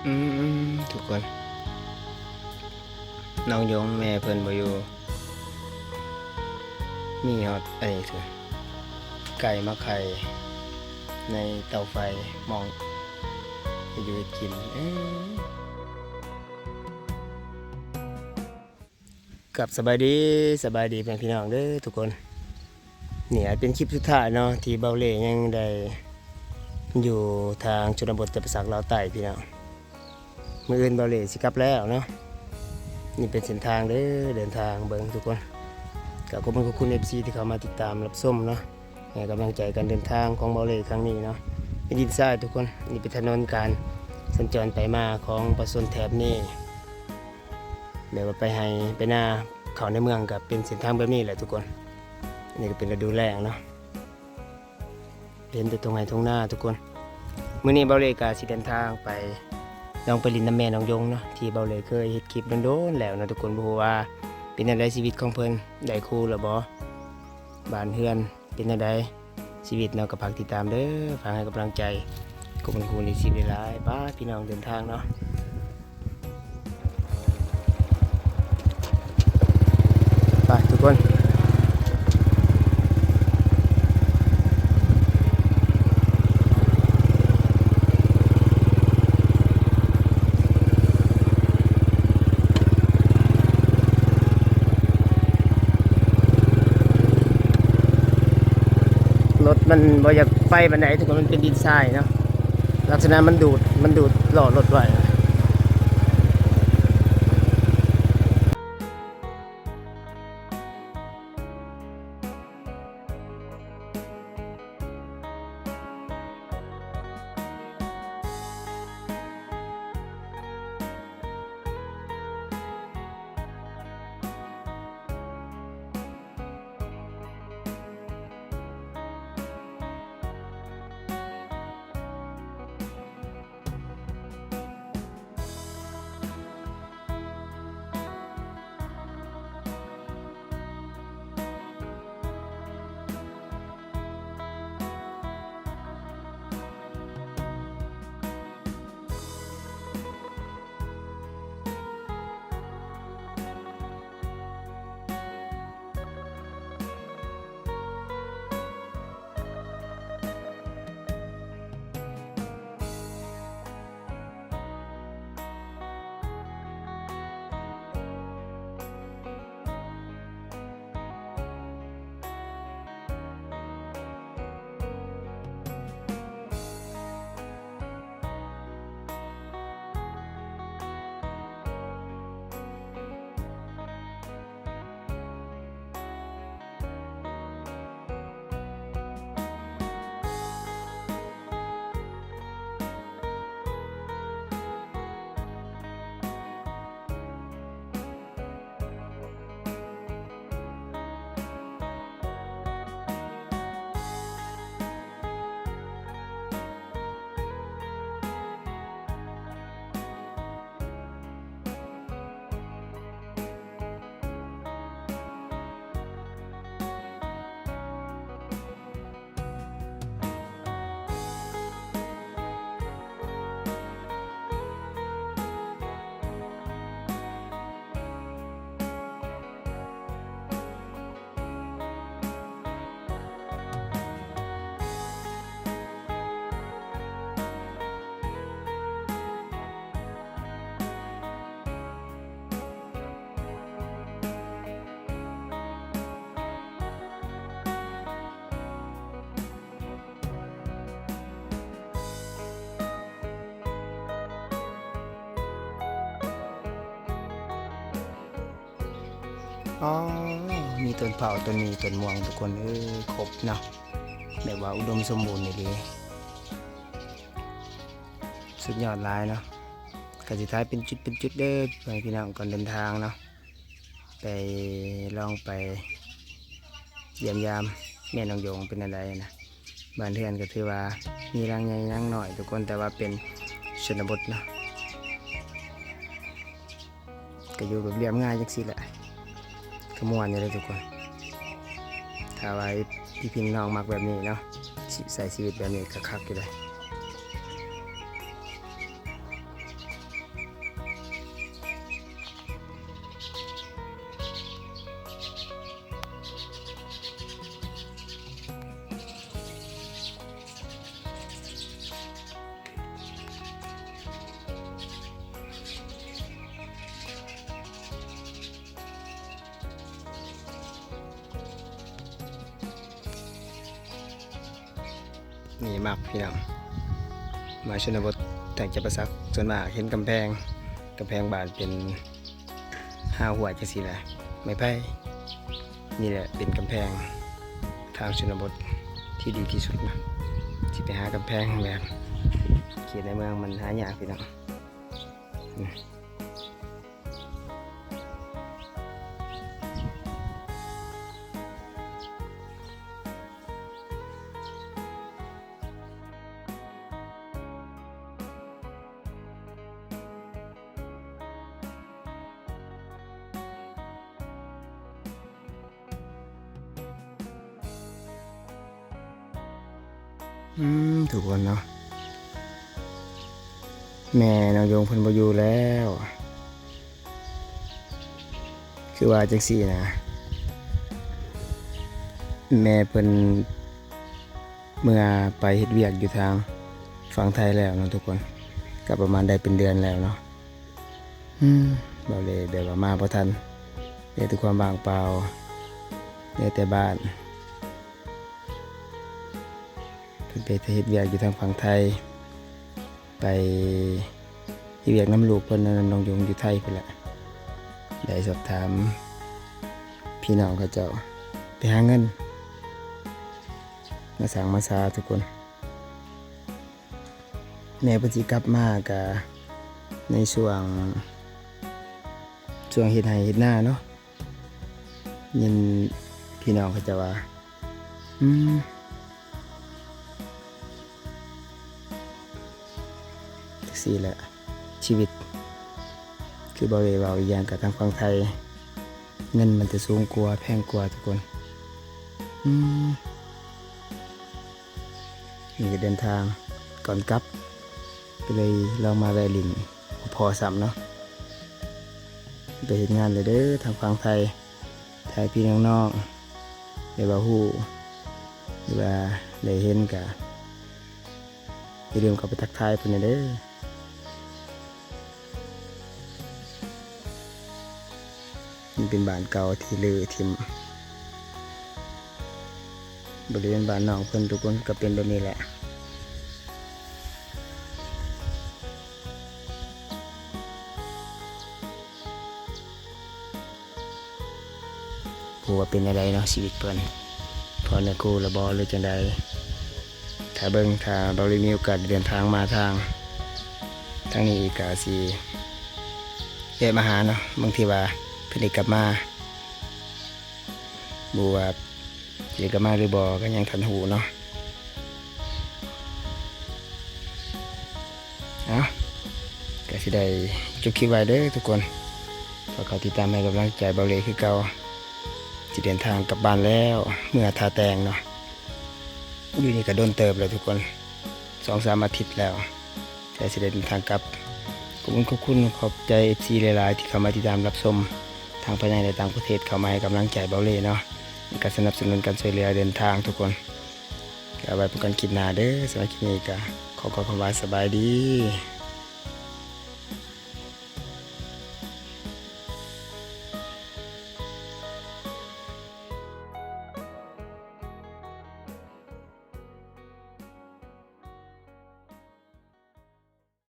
ອືມ ທຸກຄົນ ນ້ອງຢົງແມ່ເພິ່ນບໍ່ຢູ່ ມີຮອດອັນນີ້ເທື່ອ ໄກ່ມາໄຂ່ໃນເຕົາໄຟ ມອງເຮັດຢູ່ເຮັດກິນ ເອີ. ກັບສະບາຍດີ ສະບາຍດີພໍ່ແມ່ພີ່ນ້ອງເດີທຸກຄົນ. ນີ້ອາດເປັນຄລິບສຸດທ້າຍເນາະ ທີ່ເບົາເລ່ຍັງໄດ້ຢູ່ທາງຊົນນະບົດຈຳປາສັກລາວໃຕ້ພີ່ນ້ອງ. ມື້ອື່ນເບົາເລ່ຊິກັບແລ້ວເນາະ. ນີ້ເປັນເສັ້ນທາງເດີ ເດີນທາງເບິ່ງທຸກຄົນ. ກໍຂອບຄຸນຂອບຄຸນເອັຟຊີທີ່ເຂົ້າມາຕິດຕາມຮັບຊົມເນາະ. ໃຫ້ກຳລັງໃຈການເດີນທາງຂອງເບົາເລ່ຄັ້ງນີ້ເນາະ. ເປັນດິນຊາຍທຸກຄົນ. ນີ້ເປັນຖະໜົນການສັນຈອນໄປມາຂອງປະຊາຊົນແຖບນີ້. ແບບວ່າໄປໄຮ່ໄປນາ ເຂົ້າໃນເມືອງກໍເປັນເສັ້ນທາງແບບນີ້ແຫຼະທຸກຄົນ. ນີ້ກໍເປັນລະດູແລ້ງເນາະ. ເຫັນແຕ່ທົ່ງໄຮ່ທົ່ງນາທຸກຄົນ. ມື້ນີ້ເບົາເລ່ກໍຊິເດີນທາງໄປ ລອງໄປຫຼິ້ນນຳແມ່ນ້ອງຢົງເນາະ ທີ່ເບົາເລ່ເຄີຍເຮັດຄລິບໂດນໆແລ້ວເນາະທຸກຄົນ. ບໍ່ຮູ້ວ່າເປັນແນວໃດຊີວິດຂອງເພິ່ນ ໄດ້ຄູ່ແລ້ວບໍ່ ບ້ານເຮືອນ ເປັນແນວໃດຊີວິດເນາະ ກໍຝາກຕິດຕາມເດີ ຝາກໃຫ້ກຳລັງໃຈ ຂອບຄຸນທີ່ຊີວິດຫຼາຍໆ. ໄປພີ່ນ້ອງເດີນທາງເນາະ ໄປທຸກຄົນ. ລົດມັນບໍ່ຢາກໄປປານໃດທຸກຄົນ ມັນເປັນດິນຊາຍເນາະ ລັກສະນະມັນດູດ ມັນດູດລໍ້ລົດໄວ້. ອໍ ມີຕົ້ນເຜົາ ຕົ້ນໝີ່ ຕົ້ນມ່ວງ ທຸກຄົນເອີຍ ຄົບເນາະ ແບບວ່າອຸດົມສົມບູນອີ່ຫຼີ ສຸດຍອດຫຼາຍເນາະ. ກໍຊິຖ່າຍເປັນຈຸດເປັນຈຸດເດີ ໃຫ້ພີ່ນ້ອງກ່ອນເດີນທາງເນາະ ໄປ ລອງໄປຢ້ຽມຢາມແມ່ນ້ອງຢົງເປັນແນວໃດນະ. ບ້ານເຮືອນກໍຖືວ່າມີຫຼັງໃຫຍ່ຫຼັງນ້ອຍທຸກຄົນ ແຕ່ວ່າເປັນຊົນນະບົດເນາະ ກໍຢູ່ແບບລຽບງ່າຍຈັ່ງຊີ້ແຫຼະ ກໍມ່ວນຢູ່ເດ້ທຸກຄົນ. ຖ້າວ່າພີ່ໆນ້ອງໆມັກແບບນີ້ເນາະ ຊິໃຊ້ຊີວິດແບບນີ້ກໍຄັກຢູ່ເດ້. ນີ້ມັກພີ່ນ້ອງ ມາຊົນນະບົດທາງຈຳປາສັກ ສ່ວນມາກເຫັນກຳແພງ ກຳແພງບ້ານເປັນຮາວຫ້ວຍຈັ່ງຊີ້ແຫຼະ ໄມ້ໄຜ່. ນີ້ແຫຼະເປັນກຳແພງທາງຊົນນະບົດທີ່ດີທີ່ສຸດນະ ຊິໄປຫາກຳແພງແບບເຂດໃນເມືອງມັນຫາຍາກພີ່ນ້ອງ. ອືມ ທຸກຄົນເນາະ ແມ່ນ້ອງຢົງເພິ່ນບໍ່ຢູ່ແລ້ວ ຄືວ່າຈັ່ງຊີ້ນະ ແມ່ເພິ່ນເມືອໄປເຮັດວຽກຢູ່ທາງຝັ່ງໄທແລ້ວເນາະທຸກຄົນ ກໍປະມານໄດ້ເປັນເດືອນແລ້ວເນາະ. ອືມ ເບົາເລແບບວ່າມາບໍ່ທັນ ເຫຼືອແຕ່ຄວາມວ່າງເປົ່າ ເຫຼືອແຕ່ບ້ານ ເພິ່ນໄປເຮັດວຽກຢູ່ທາງຝັ່ງໄທ ໄປເຮັດວຽກນຳລູກເພິ່ນ ນຳນ້ອງຢົງຢູ່ໄທພຸ້ນແຫຼະ. ໄດ້ສອບຖາມພີ່ນ້ອງເຂົາເຈົ້າ ໄປຫາເງິນມາສ້າງມາສາທຸກຄົນ. ແມ່ເພິ່ນຊິກັບມາກະໃນຊ່ວງ ຊ່ວງເຮັດໄຮ່ເຮັດນາເນາະ ຍິນພີ່ນ້ອງເຂົາເຈົ້າວ່າ ອືມ ຈັ່ງຊີ້ແຫຼະຊີວິດ ຄືເບົາເລເວົ້າ ອີກຢ່າງກະທາງຝັ່ງໄທ ເງິນມັນຈະສູງກວ່າ ແພງກວ່າທຸກຄົນ. ອືມ ນີ້ກະເດີນທາງກ່ອນກັບ ກະເລີຍລອງມາແວ່ຫຼິ້ນພໍຊ້ຳເນາະ. ໄປເຮັດງານແລ້ວເດີທາງຝັ່ງໄທ ຖ້າພີ່ນ້ອງໆ ຫຼືວ່າຮູ້ ຫຼືວ່າໄດ້ເຫັນກະ ຢ່າລືມເຂົ້າໄປທັກທາຍເພິ່ນແດ່ເດີ. ມັນເປັນບ້ານເກົ່າທີ່ຮື້ຖິ້ມ ບໍລິເວນບ້ານນ້ອງເພິ່ນທຸກຄົນກໍເປັນແບບນີ້ແຫຼະ. ບໍ່ຮູ້ວ່າເປັນແນວໃດເນາະຊີວິດເພິ່ນ ພໍເນື້ອຄູ່ລະບໍ່ ຫຼືຈັ່ງໃດ ຖ້າເບິ່ງ ຖ້າເບົາລີມີໂອກາດໄດ້ເດີນທາງມາທາງ ທາງນີ້ອີກ ກະຊິແວະມາຫາເນາະ ບາງທີວ່າເພິ່ນໄດ້ກັບມາ ບໍ່ຮູ້ວ່າຊິໄດ້ກັບມາຫຼືບໍ່ ກໍຍັງທັນຮູ້ເນາະ. ເອົ້າ ກໍຊິໄດ້ຈົບຄລິບໄວ້ເດີທຸກຄົນ ຝາກເຂົ້າຕິດຕາມໃຫ້ກຳລັງໃຈເບົາເລຄືເກົ່າ ຊິເດີນທາງກັບບ້ານແລ້ວ ເມືອທ່າແຕງເນາະ. ຢູ່ນີ້ກໍດົນເຕີບແລ້ວທຸກຄົນ ສອງສາມອາທິດແລ້ວ ແຕ່ຊິໄດ້ເດີນທາງກັບ. ຂອບຄຸນ ຂອບຄຸນ ຂອບໃຈເອັຟຊີຫຼາຍໆ ທີ່ເຂົ້າມາຕິດຕາມຮັບຊົມ ທັງພາຍໃນ ແລະ ຕ່າງປະເທດ ເຂົ້າມາໃຫ້ກຳລັງໃຈເບົາເລເນາະ ແລະ ກໍສະໜັບສະໜູນການຊ່ວຍເຫຼືອເດີນທາງທຸກຄົນ. ກໍໄວ້ພົບກັນຄລິບໜ້າເດີ ສຳລັບຄລິບນີ້ກໍຂໍ ຂໍຄຳວ່າສະບາຍດີ.